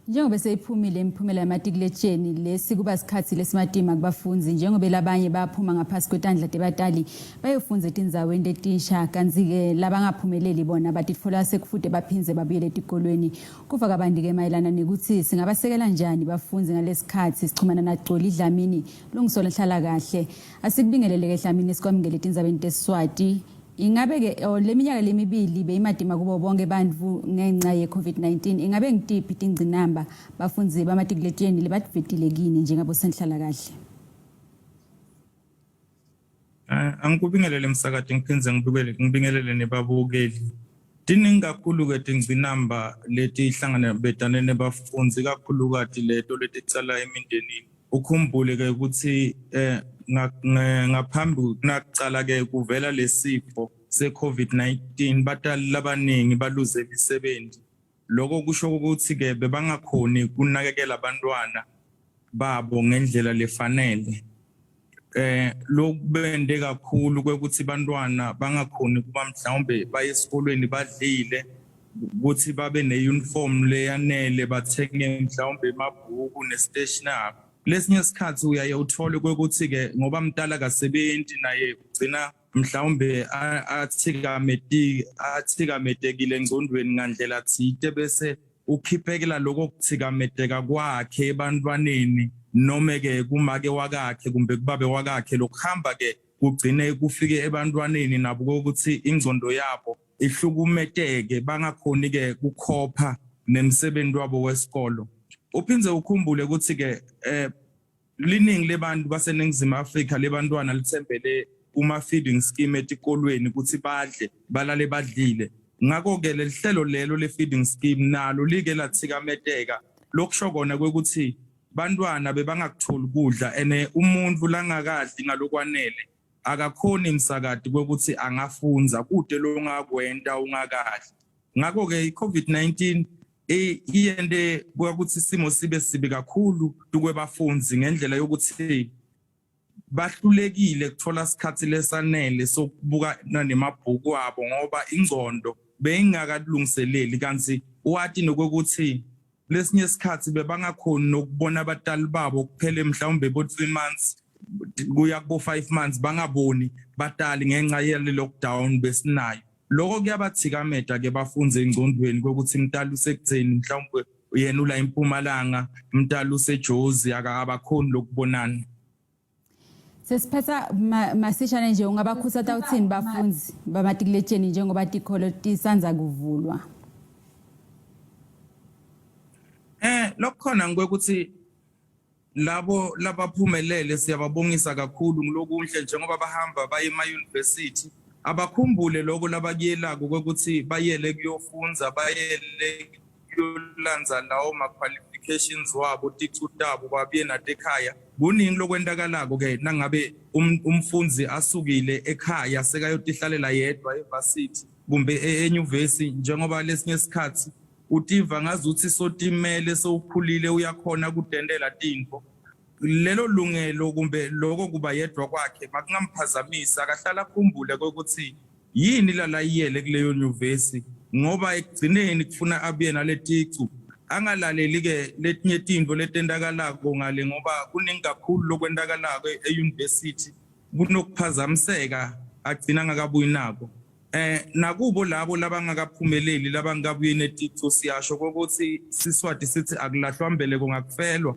Njengoba seyiphumile imiphumela yamatikuletsheni lesi kuba sikhatsi lesimatima kubafundzi njengoba labanye baphuma ngaphasi kwetandla tebatali bayofundza etindzaweni letinsha kantsi-ke labangaphumeleli bona batitfola sekufude baphindze babuyele etikolweni. Kuva kabanti-ke mayelana nekutsi singabasekela njani bafundzi ngalesikhatsi sichumana naGcoli Dlamini longusolenhlalakahle. Asikubingelele-ke Dlamini sikwamukele etindzabeni teSiswati. Ingabe-ke oh, le minyaka lemibili beyimatima kubo bonke bantfu ngenca ye-COVID-19. Ingabe ngitiphi tingcinamba bafundzi bamatikuletjeni lebativetile kini njengabosenhlalakahle? Eh, angikubingelele msakade ngiphindze ngibukele ngibingelele nebabukeli. Tiningi kakhulu-ke tingcinamba letihlangabetane nebafundzi kakhulukati leto leticala emindenini. Ukhumbule-ke ukuthi eh ngaphambi kunakucala ke kuvela lesifo se-COVID-19 batali labaningi baluze imisebenzi. Lokho kusho ukuthi ke bebangakhoni kunakekela abantwana babo ngendlela lefanele. Eh lokubende kakhulu kwekuthi bantwana bangakhoni kuba mhlawumbe baye esikolweni badlile ukuthi babe ne-uniform leyanele bathenge mhlawumbe emabhuku ne-stationery. Kulesinye isikhathi uyaye uthole kwekuthi-ke ngoba mntala kasebenzi naye ugcina mhlawumbe athikametekile engcondweni ngandlela thite bese ukhiphekela lokho kuthikameteka kwakhe ebantwaneni nome-ke kumake wakakhe kumbe kubabe wakakhe lokuhamba-ke kugcine kufike ebantwaneni nabo kokuthi ingcondo yabo ihlukumeteke bangakhoni-ke kukhopha nemsebenzi wabo wesikolo. Uphindze ukhumbule ukuthi-ke eh liningi lebantu baseNingizimu Afrika lebantwana lithembele kuma-feeding scheme etikolweni ukuthi badle balale badlile. Ngakho-ke leli hlelo lelo le-feeding scheme nalo like lathikameteka lokusho kona kwekuthi bantwana bebangakutholi kudla ene umuntu langakadli ngalokwanele akakhoni msakati kwekuthi angafundza kude longakwenta ungakadli. Ngakho-ke i-COVID-19 iyente ukuthi isimo sibe sibi kakhulu tukwebafundzi ngendlela yokuthi bahlulekile kuthola isikhathi lesanele sokubuka nemabhuku abo ngoba ingcondo beyingakalungiseleli kanti wati nokuthi lesinye isikhathi bebangakhoni nokubona abatali babo kuphele mhlawumbe bo 3 months kuya kubo 5 months bangaboni batali ngenxa yale lockdown besinayo. Lokho kuyabathikameta ke bafunze engcondweni kokuthi mntali usekutheni mhlawumbe yena ula eMpumalanga mntali useJozi akabakhoni lokubonana. Sesiphetha masishane nje ungabakhuthaza uthini bafundzi bamatikuletsheni njengoba tikholo tisanza kuvulwa? Eh lokukhona ngikuthi labo labaphumelele siyababongisa kakhulu ngilokunhle njengoba bahamba baye ema-university abakhumbule lokho labakuyelako kwekuthi bayele kuyofunza bayele kuyolandza lawo ma-qualifications wabo ticu tabo babuye nato ekhaya. Kuningi lokwentakalako-ke nangabe um, umfundzi asukile ekhaya sekayotihlalela yedwa evasithi kumbe e-, enyuvesi njengoba lesinye isikhathi utiva ngazuthi sotimele sowukhulile uyakhona kudendela tintfo lelo lungelo kumbe loko kuba yedwa kwakhe makungamphazamisi akahlala akhumbule kokuthi yini lalayiyele kuleyo nyuvesi ngoba ekugcineni kufuna abuye naleticu angalaleli-ke letinye tintfo letentakalako ngale ngoba kuningi kakhulu lokwentakalako e-university kunokuphazamiseka agcina angakabuyi nako. Eh nakubo labo labangakaphumeleli labangakabuyi neticu siyasho ukuthi siSwati sithi akulahlwa mbeleko ngakufelwa.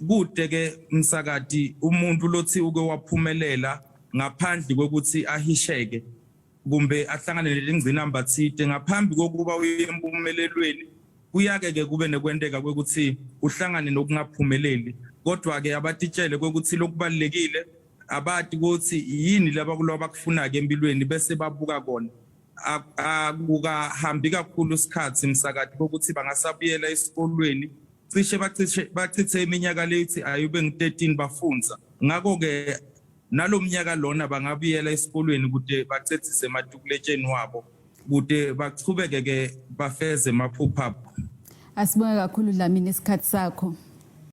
Kude ke msakati umuntu lothi uke waphumelela ngaphandle kokuthi ahisheke kumbe ahlangane nelingcinamba thite ngaphambi kokuba uye empumelelweni kuyake ke kube nekwenteka kwekuthi uhlangane nokungaphumeleli kodwa ke abatitshele kwekuthi lokubalekile abati ukuthi yini laba kulo abakufunaka empilweni bese babuka kona akukahambi kakhulu isikhathi msakati kokuthi bangasabuyela esikolweni cishe bacishe bachithe iminyaka lethi ayube ngu-13 bafunza ngakho-ke nalo mnyaka lona bangabuyela esikolweni kude bacedzise ematukuletsheni wabo kude bachubeke-ke bafeze emaphupho abo. Asibonge kakhulu Dlamini isikhathi sakho.